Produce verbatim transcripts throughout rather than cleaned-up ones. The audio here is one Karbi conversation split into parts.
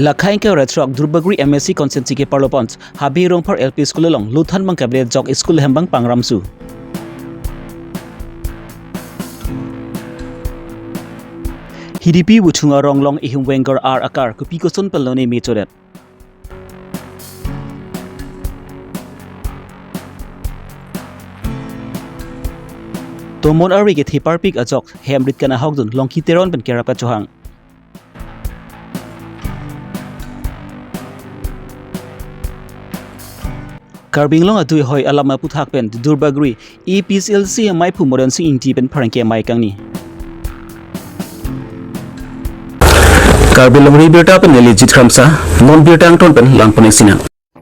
Lakhai ingkoi ra throk Duarbagori M A C constituency keparlo pon Habe Rongphar L P School along luthan abang kavedet ajok school ahem abang pangramsu. Hidipi Buthung arong along ihum vengor ar akar kopi koson pen lone me chodet. Tomon arve kethe parpik ajok hem rit kan ahokdun Longki Teron pen kerap kachohang. Karbi Anglong adui hoi alam aputhak pen Duarbagori A P S L C amaiphu Moren Sing Ingti pen pherangke amei kangni. Karbi Longri Abirta pen neli Jit Kramsa, non birta angton pen langpon-ik sinang.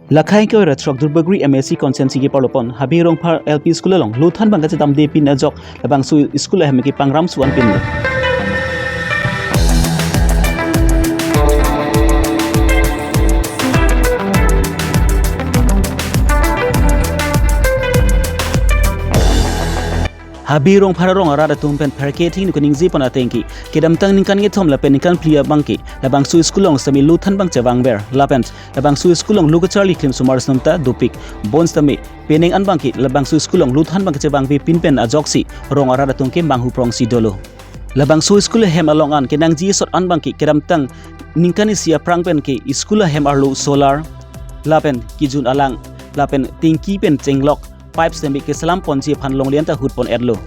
Lakhai ingkoi ra throk Duarbagori M A C constituency keparlo pon Habe Rongphar L P School along luthan abang kachedamde pin ajok labangso school ahem kepangramsu an pinlo. Habe Rongphar arong arat atum pen pherangke athengno kaningje pon ateng ke kedamtang ningkan kethom lapen ningkan phli abang ke labangso school along sitame luthan abang chevangver lapen labangso school along lo kacharli klim osomar atum ta dopik, bonsitame penang an abang ke labangso school along luthan abang kachevangve pin pen ajoksi rong arat atum ke manghu prongsi dolo. Labangso school ahem along an kenangji asot an abang ke kedamtang ningkan isi aphrang pen ke school ahem arlo solar lapen kejun alang lapen tingki pen chenglok pipe sitame keselam ponji aphan longle anta hut pon-etlo.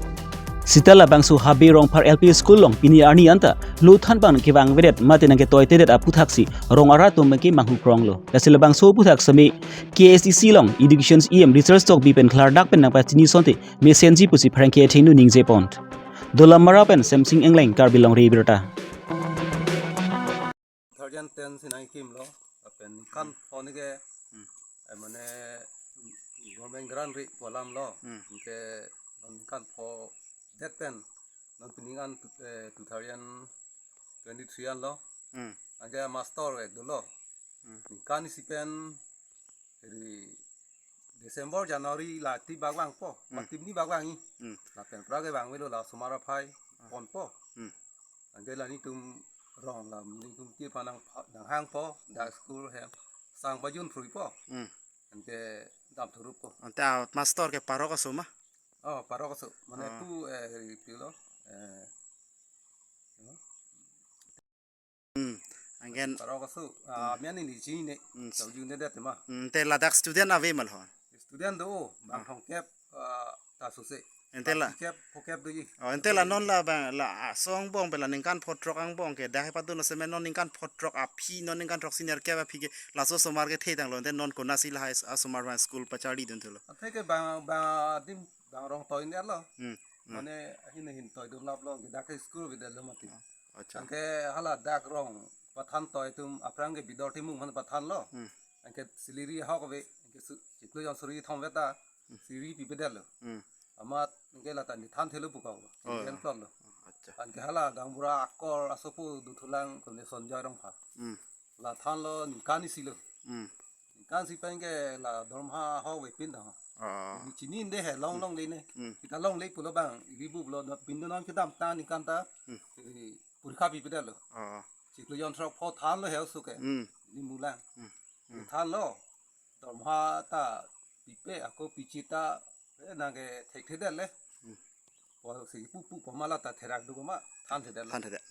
Sita labangso Habe Rongphar L P School along pini arni anta luthan abang kevangvedet mate nangketoitedet aputhaksi rong arat atum abang ke manghu pronglo. Lasi labangso aputhak sitame K S E D C along Education E M Richard Tokbi pen klardak pen nangpachini asonte mesenji pusi pherangke athengno ningje pon. Dolamara pen Semsing Engleng, Karbi Longri Abirta. Two thousand ten si nangkimlo, lapen ningkan pho ni ke, Hmm. eh, mane, government grant ri pu alam lo, Hmm. ke ningkan pho det pen, non pining an, eh, two thousand twenty-three an lo, Hmm. anke master ke dolo, Hmm. ningkan isi pen, ri December, January la ti bak vangpo, Hmm. la tim ni bak vang-i. Hmm. Lapen pra kevangvelo la osomar aphai Hmm. ponpo. Hmm. Anke la nelitum rong la nelitum ti pa nang pha-, nanghangpo, dak school hem sang pajun phruipo. Hmm. Anke dam thurup po. Ante a master ke parok aso ma? Oh, parok aso. Mane Ah. pu, eh, ri pilo, eh, Hmm. Anke parok aso, ah, Hmm. mian ini ji ne. Hmm. Chau jun det ma. Hmm, te ladak student ave ma lo? Student do, bang Hmm. thomkep, ah, ta suse. Ante la Thomkep, phokep do ji. Oh, ante la non la bang la, ah, aso angbong pen la ningkan pho throk angbong ke dak hepat do lo seme non ningkan pho throk aphi non ningkan throk senior ke aphi ke laso osomar kethe tanglo ante non konatsi lahai asomar abang school pacharlidun thulo? Athe ke bang, bang adim bang rong toi ne lo. Hmm. Hmm. Mane ahin ahin toidun lap lo, dak ke school bida lo mati. Acha. Anke hala dak rong pathan toi atum aphrang ke Bidor Timung aphan pathanlo. Hmm. Anke salary ahok ave, anke su, chiklo jon suri thom veta, Hmm. salary pipedetlo. Hmm. Amat anke lata neli thanthelo pu kok lo. Oh. Student plot lo. Acha. Anke hala gaonbura akor asopo dothulang kone Sonjoy Rongphar. Hmm. La thanlo ningkan isi lo. Hmm. Ningkan isi pen ke la dorma ahok ave pin ta. Ah. Neli chini-inde he long Hmm. longle ne. Hmm. Kita longle pulo bang, iri bu pulo, no, pin do non kedamtang ningkan ta, Hmm. iri porikha pipedetlo. Ah. Chiklo jon throk pho thanlo he oso ke. Hmm. Neli mulang. Hmm. Hmm. Thanlo. Dorma ta pipe, ako pichi ta, eh, nangkethekthe det le. Hmm. Po si pupu po ma lata therak do ma, thanthedetlo. Thanthedet.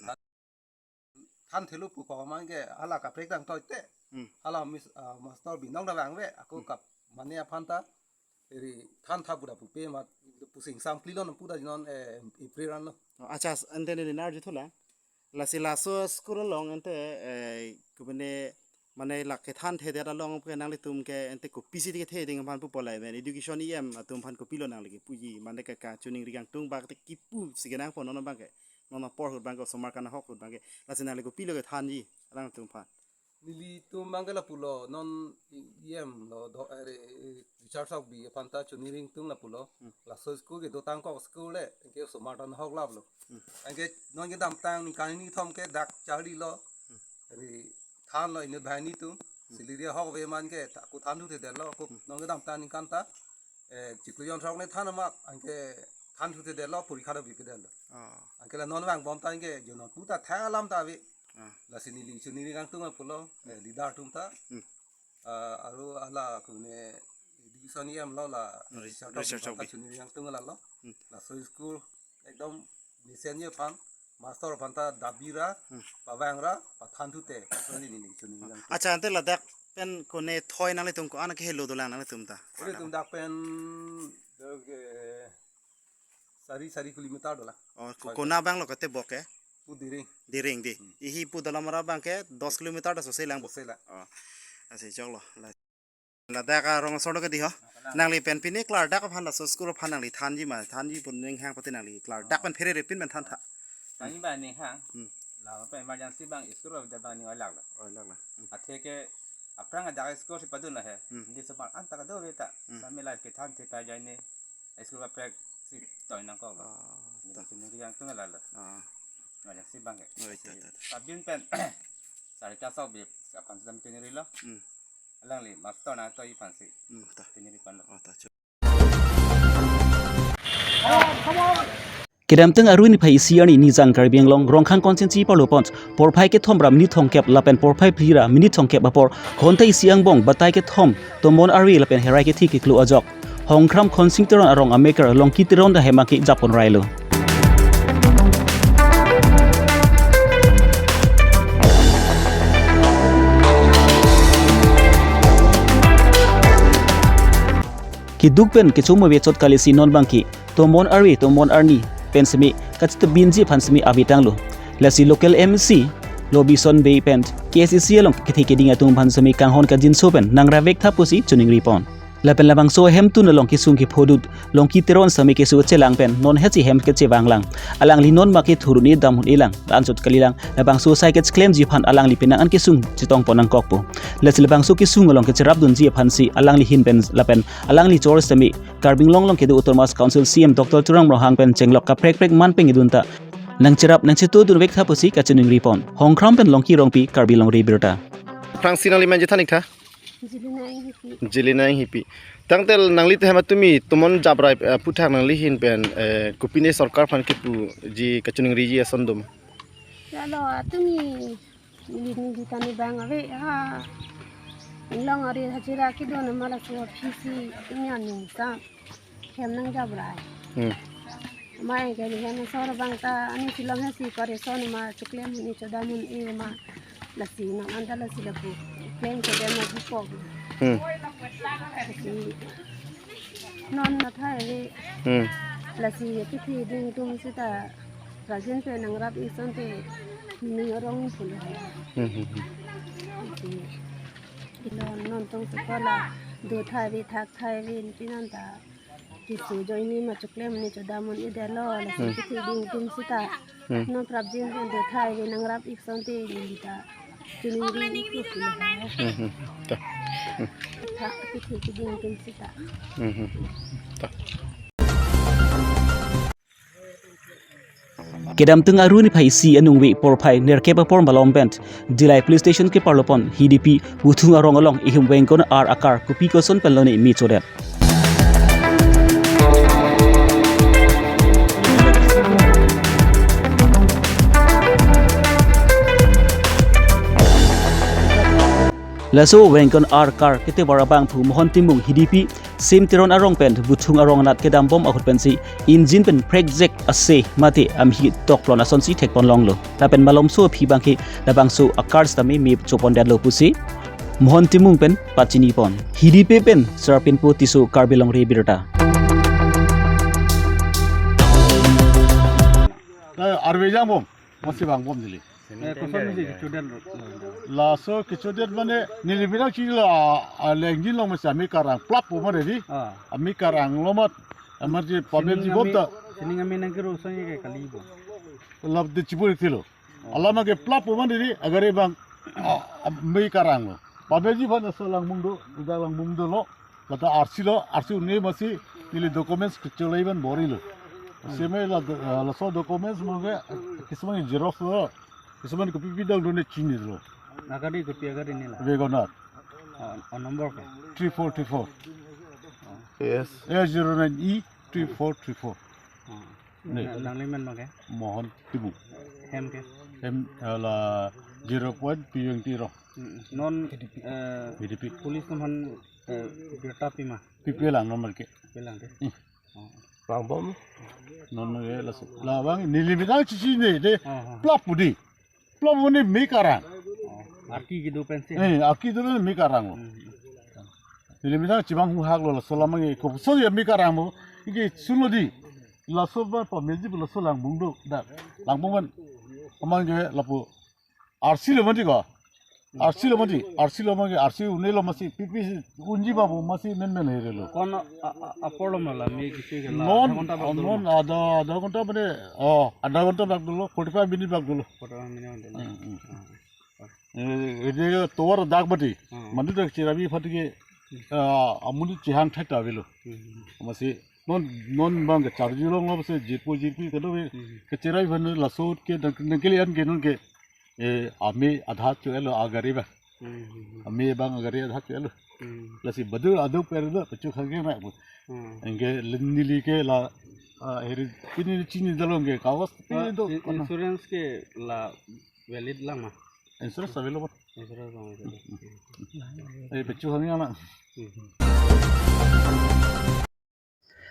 Thanthelo pu kok ma ke hala kaprek dang toite. Hmm. Hala mis, ah, master binong da vangve, ako Hmm. kap mane aphan ta iri thantha pu da pupe ma pusi ingsamkle lo non pu da non, eh, April an lo. Oh, acha, ante neli nar juthu la. Lasi laso school along ante, eh, kopine mane la kethanthedet along ke nanglitum ke ante kopisi kethe ding aphan pupo la men Education E M atum aphan kopilo nangli kepuji mane ke kachiningri kangtung bak te kipu si kenangpo non abang ke. Non apor ahut abang ke osomar kan ahok ahut abang ke. Lasi nangli kopilo kethanji alangtum aphan? Nelitum abang ke lapulo non E M lo do, eh, re, eh, Richard Tokbi aphan ta chiningri tung lapulo. Hmm. Laso school ke dotang kok school le ke osomar tan ahok laplo. Hmm. Anke non kedamtang ningkan hini thom ke dak charlilo. Hmm. Ri thanlo inut banghini atum. Hmm. Salary ahok ave man ke ta ako thanthuthedetlo ako Hmm. non kedamtang ningkan ta, eh, chiklo jon throk ne than amat anke thanthuthedetlo porikha do pipedetlo. Ah. Anke la non vangbom ta anke jo non pu ta tha alam ta ave. Lasi neli choningri kangtung pulo, eh, leader atum ta. Hmm. Ah, aru hala kune education E M lo la, hmm, research, research officer ta officer. Choningri kangtung lalo. Hmm. Laso school ekdom mesenji aphan, master aphan ta dabira, hmm, pavangra, pathan thute, laso neli choningri kangtung. Accha, ante ladak pen kone thoi nanglitum ko-an kehelo dolang nanglitum ta? Ore tum dak pen, eh, sari, sari kilometer dolang. Oh, ko-, kona abang lo kate bok ke? Pu Diring. Diring di. Hmm. Ihi pu Dolamara abang ke dos kilometer ta sose lang bok. Sose lang. Oh. Lasi choklo. La-, ladak arong asor ke di ho. Nangli pen pini klardak aphan laso school aphan nangli thanji ma, thanji pu ning hang pati nangli klardak pen pherere pin pen thantha. Thanji ba ning hang. Hmm. La pa emergency abang school abang ning oilak lo. Oilak lo. Hmm. Athe ke aphrang adak school si padun ahe. Hmm. Hindi sebar anta kado beta. Hmm. Sambil lagi than te pa jai ni school kaprek si toy nangkok lo. Ah, ta. Hindi sini yang tengah lalo. Ah. Emergency abang ke. Oh, ta, ta, ta. Pabin pen. Sari ta sok bi, aphan sami chiningri lo. Hmm. Alangli master nangtoi aphan si. Hmm, ta. Chiningri pon lo. Oh, ta, chok. Kedamtang arni phai isi arni nijang Karbi Anglong Rongkhang constituency parlopon porphai kethom ra minit thomkep lapen porphai phli ra minit thomkep apor ghonta isi angbong batai kethom Tomon Arve lapen Herai Kethe keklo ajok Hongkram Khonsing Teron arong amekar Longki Teron ta hem ake japon railo. Keduk pen kecho move chot kali si non abangke Tomon Arve, Tomon Arni pen semi kachita binji aphan semi ave tanglo. Lasi local M C Lobison Bey pen K S A C along kethe keding atum aphan semi kanghon kangjinso pen nang ravek tha pusi choningri pon. Lapen labangso ahemtun along kesung kephodut Longki Teron semi keso chelang pen non hetsi hem kechevang lang. Alangli non make thuruni dam un-e lang, ansot kali lang. Labangso sai kecheklemji aphan alangli penang an kesung chetong pon nangkokpo. Lasi labangso kesung along kecherap dunji aphan si alangli ahin pen lapen alangli chor semi Karbi Anglong along kedo Autonomous Council C E M Doctor Tuliram Ronghang pen chenglok kaprek prek man pengidun ta nangcherap nangchetu dunvek tha pusi kachoningri pon. Hongkram pen Longki Rongpi, Karbi Longri Abirta. Aphrangsi nangli men chethan ik tha? Jelina Enghipi. Jelina Enghipi. Tangte nangli te hem atumi Tomon Jabrai, eh, aphuthak nangli ahin pen, eh, kopine sorkar aphan kipuji kachoningriji ason dom? Lalo atumi Lin di tani bang ave ha. Inglong ari hajira kedun ma laso office si atumi aning sa hem nang Jabrai. Hmm. Ma ke ni hem sor abang ta ani si long hesi kare son ma choklem ni chodam un-e ma lasi nang anta lasi lapu klem chodam ma bupok. Hmm. Lasi non na thai ave. Hmm. Lasi kethe ding atum seta rajin pen nangrap ik asonte ni arong pulo. Hmm, hmm, hmm. Lasi ilo non tong sekolah do thai ave thak thai ave ni pinan ta. Keso ajoine ma choklem ni chodam un-edetlo, lasi, hmm, kethe ding atum seta. Hmm. Non prapjin pen do thai ave nangrap ik asonte neli ta chiningri ik pulo. Hmm, hmm. Ta. Tha, kethe keding atum seta. Hmm, hmm. Ta. Kedamtang arni phai isi aningve porphai nerkep apor malom pen Dillai Police Station keparlopon Hidipi Buthung arong along ihum Wengkon R akar kopi koson pen lone me chodet. Laso Wengkon R akar ketevar abangphu Mohon Timung Hidipi Sim Teron arong pen Buthung arong anat kedam bom ahut pensi engine pen prekjek ase mate amhi tokplon asonsi thekpon longlo. Lapen malomso aphi abangke labangso akar sitame me chopondetlo pusi Mohon Timung pen pachini pon. Hidipi pen Sarapinpo Tisso, Karbi Longri Abirta. Eh, arve jang bom, masi bang bom dili. Eh, koson masi kechodet lo? Laso kechodet mane neli bilang chini la, a, a, lengjin long masi amei karang plap po mane di. Ah. Amei karang lo mat, amar ji pabel ji bom ta. Sining amei nang kiro song ye ke kali bom. Lap de chibur thilo. Oh. Alam ke plap po mane di, agar e bang, a, amei karang lo. Pabel ji bom so lang mung do, ida lang mung dolo. Lata R C lo, R C un-e masi neli documents kecholai ban bor-ilo. Hmm. Seme la, eh, laso documents mungke, eh, kisman xerox lo, kisman kopi pi dang done chinilo. Agari kopi agari nila? Wagoner. Oh, oh, number ke? Three four three four. Oh. Yes. A zero nine E three four three four. Oh. Ne. Na-, nangli men ma ke? Mohon Timung. Hem ke? Hem, eh, la Zero point P U N T rong. Hmm. Non, eh, P D P. Police non han, eh, birta pima. P P L ang nomor ke. P P L ang de. Hmm. Oh. Bang bom. Non no ye la se. Labang neli midang chichi ne de. Oh, oh. Plap pudi. Plap pudi me karang. Oh. Arki kedo pensi. Eh, arki kedo me karang lo. Hmm. Neli midang chibang hu hak lo laso lamang e kopuson ya me karang mo. Iki sulo di. Laso ba pa meji laso langbung do. Da. Langbung man. Amang je lapu. R C lo mati ko. R C lo mati. R C lo mati. R C une lo masi P P C unji babu masi men men here lo. Kon a, a, apor lo mala me kisi ke la. Non, adha ghonta bak dolo non ma? Adha, adha ghonta mane, oh, adha ghonta bak dolo, forty-five minute bak dolo. Forty-five minute bak dolo. Hmm, hmm. Ah. Eh, ede tovar dak mati. Hmm. Mati dak chirabi phatike, ah, amuni chihang thai ta avelo. Hmm. Masi non, non bang ke charju long lo se jipo jipi kedo ve. Hmm. Ke chirabi phan laso ke nang, nangkele an ke non ke. Eh, ame adha cho-et lo agari ba. Hmm, hmm, hmm. Ame bang agari adha cho-et lo. Hmm. Lasi badur adu per lo pechu khage na bu. Hmm. Anke len neli ke la, ah, heri pini chini dalong ke kawas pini ah, do in-, kana. Insurance ke la valid lang ma? Insurance available. Insurance lang available. Eh, pechu khage na. Hmm.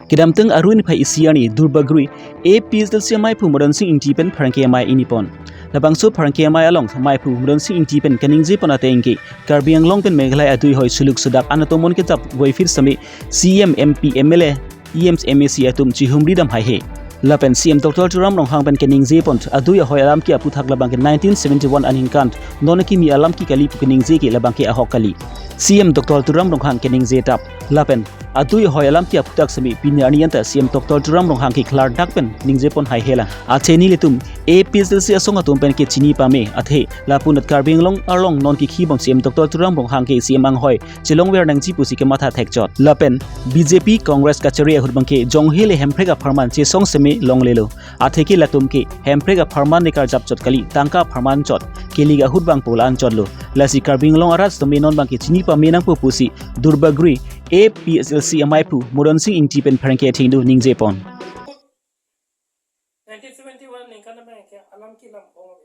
Kedamtang Arni phai isi arni Durbagori A P H L C amaiphu Modan Sing Ingti pen pherangke amei ingni pon. Labangso pherangke amei along amaiphu Modan Sing Ingti pen kaningje pon ateng ke Karbi Anglong pen Meghalaya adui ahoi suluk sudak anatomon kejap voiphit sitame C M, M P, M L A, E M, M A C atum chihumri dam haihe. Lapen C M Doctor Tuliram Ronghang pen kaningje pon adui ahoi alam ke aphuthak labang ke nineteen seventy-one aningkan non kimi alam ke kali pu kaningje ke labang ke ahok kali. C M Doctor Tuliram Ronghang kaningje tap. Lapen adui ahoi alam ke aphuthak sitame pini arni anta C M Doctor Tuliram Ronghang ke klardak pen ningje pon haihe lang. Athe nelitum A P H L C asong atum pen ke chini pame athe lapunat Karbi Anglong arlong non ke khibong C M Doctor Tuliram Ronghang ke C M anghoi chelongver nangji pusi kematha thekchot. Lapen B J P Congress kachari ahut abang ke jonghe le Hemprek apharman chesong seme longlelo. Athe ke latum ke Hemprek apharman ne karjap chot kali, tangka apharman chot. Kili ahut abang polan chotlo. Lasi Karbi Anglong arat sitame non abang ke chini pame nangpo pusi Durbagori A P H L C amaiphu Modan Sing Ingti pen pherangke athengno ningje pon. Nineteen seventy-one ningkan abang ke alam ke lam hong.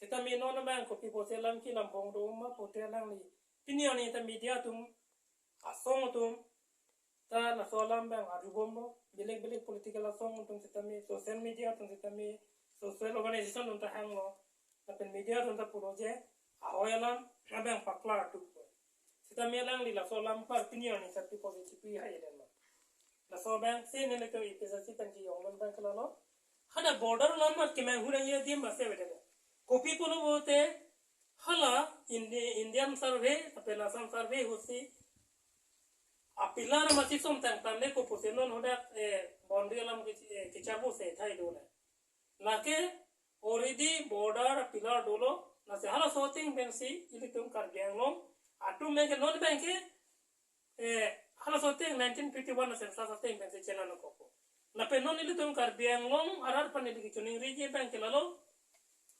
Sitame non abang kopi pusi alam ke lam hong do ma pute alangli. Pini arni ta media atum, asong atum, ta laso alam abang arjubomlo, belek belek political asong atum sitame, social media atum sitame, social organization atum ta hanglo, lapen media atum ta pulo je, ahoi alam abang paklar tu. Sitame alangli laso alam par pini arni sat pi positive pi hai den ma. Laso abang si nelitum A P H L C pen kejong non abang ke lalo. Hadak border alam mar kemang hu nangji adim ba se avedet. Kopi pulo pulote hala Indi-, Indian survey, lapen Assam survey ahutsi a pillar masi som tang tang le kopusi non hadak, eh, boundary alam ke, eh, kechabu se thai dole. Lake already border pillar dolo, lasi halaso ateng pensi ilitum Karbi Anglong atum abang ke non abang ke, eh, halaso ateng nineteen fifty-one census ateng pensi chenam nangkokpo. Lapen non ilitum Karbi Anglong arat aphan neli kechoningri abang ke lalo,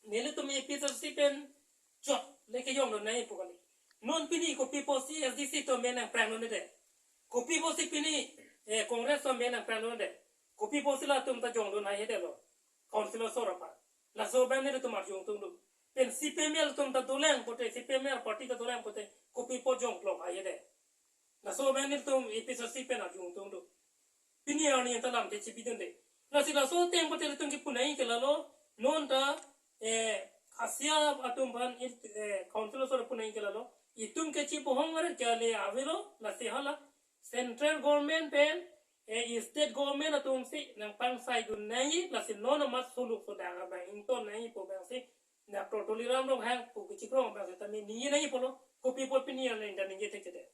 nelitum A P H L C pen chot le kejong do nangji pu kali. Non pini kopi pusi S D C atum me nangprang lo ne de. Kopi pusi pini, eh, Congress atum me nangprang lo ne de. Kopi pusi latum ta jong do nangji de lo. Council asor aphan. Laso abang nelitum arjung tung do. Pen C P M L atum ta dolang pute, C P M L party ta dolang pute, kopi pu jong klok aye de. Laso abang nelitum A P H L C pen arjung tung do. Pini arni anta lam te chipidunde. Lasi laso ateng pute nelitum kipu nangji ke lalo, non ta, eh, asia atum aphan, eh, council asor pu nangji ke lalo, itum ke chibohong aret ke ale avelo, lasi hala, central government pen, eh, state government atum si nangpangsai dun nangji, lasi non amat suluk sudak abang ington nangji pu abang si, Doctor Tuliram Ronghang pu kechikrong abang sitame ningje nangji pulo, kopi pu pini arni anta ningje thekthedet.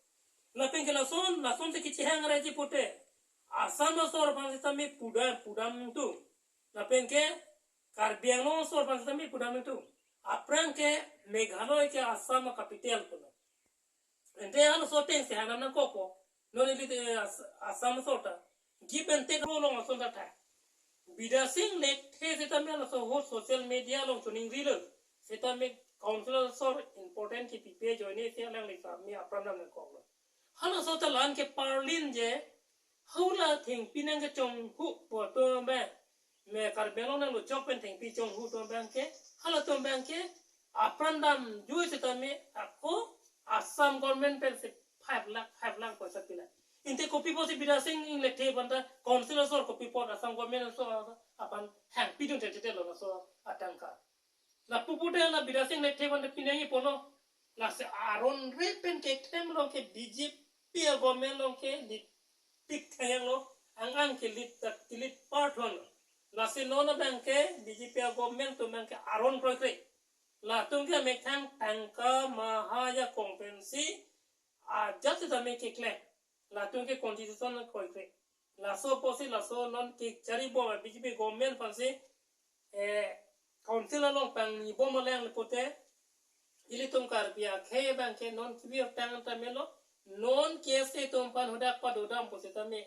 Lapen ke lason, lason si kechihang arai ji pute, Assam asor aphan sitame pudam, pudam tu. Lapen ke Karbi Anglong asor aphan sitame pudam tu. Aphrang ke Meghalaya ke Assam a capital pulo. Ante halaso ateng si hanam nangkokpo. Non ili, eh, As-, Assam asor ta. Give and take rule along ason ta tha. Bidya Singh Lekthe sitame laso ahut social media along choningrilo. Sitame council asor important kipipe ajoine si alangli sami apran dam nangkoklo. Halaso ta la-an ke parlin je, hula thengpi nangkechonghu pu atum abang, me Karbi Anglong nangluchok pen thengpi chonghu atum abang ke, halatum abang ke, Apran damjui sitame ako Assam government pensi five lakh, five lakh poisa pila. Ante kopi pusi Bidya Sing Engleng the aphan ta council asor kopi pu Assam government asor aphan hangpidun thekthe lo laso atangka. Lapu pute la Bidya Sing Engleng the aphan ta pinangji pulo. Lasi aron re pen keklem along ke B J P government along ke lead pik thayang lo, ang ang ke lead ta ke lead part hon. Lasi non abang ke B J P government atum abang ke aron kroikre. Latum ke methang tangka maha ya kongpensi ajat sitame keklem. Latum ke constitution kroikre. Laso pusi laso non kechari bom B J P government aphansi, eh, council along pangni bom alang pute, ilitum Karbi akhei abang ke non kebirtang ta melo, non K S A atum aphan hadak padodam pusitame.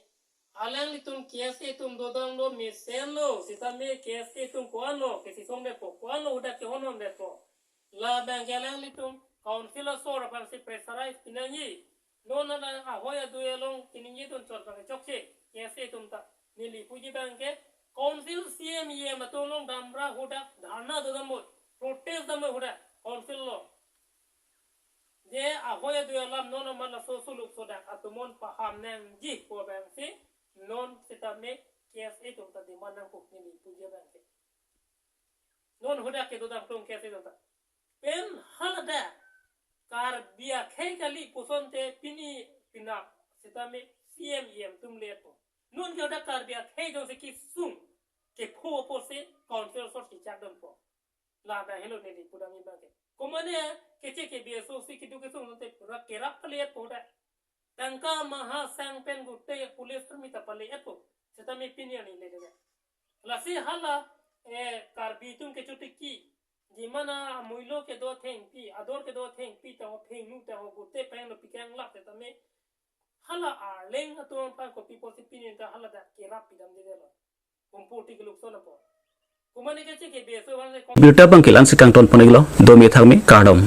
Alanglitum K S A atum dodamlo mesenlo, sitame K S A atum ko-anlo, kesisong detpo, ko-anlo hadak kehonhon detpo. Labang ke alanglitum council asor aphansi pressurize pinangji. Non ala ahoi adui along kiningjedun chot abang chokche, K S A atum ta. Neli puji abang ke, council C M E M atum along damra hadak dharna dodam boi, protest dam boi hadak, council along. Je ahoi adui alam non amat laso suluk sodak atum non paham nangji pu abangsi, non sitame K S A atum ta demand nangpo neli puji abang ke. Non hadak kedodam klong K S A atum ta. Pen haladak Karbi akhei kali puson te pini pinak sitame C M E M atum le-etpo. Non ke hadak Karbi akhei jongsi kesung kepho pusi council asor kechak dunpo. Labang helo neli pudam abang ke. Komane keche kebi asosi keduk kesung te pura kerap kali-etpo hadak. Tangka maha sang pen gute police army ta pale-etpo. Sitame pini arni le le. Lasi hala, eh, Karbi atum kechotiki. Jimana amuilo kedo thengpi, ador kedo thengpi, ta ho phengnu, ta ho gute peng lo pikang lap sitame. Hala Arleng atum aphan kopi pusi pini ta haladak kerap pidamdedetlo. Kumpoti kelukson apot. Komane keche kebi aso abang ke birta abang ke la-ansi kangton pon-iklo, dome thakme, kardom.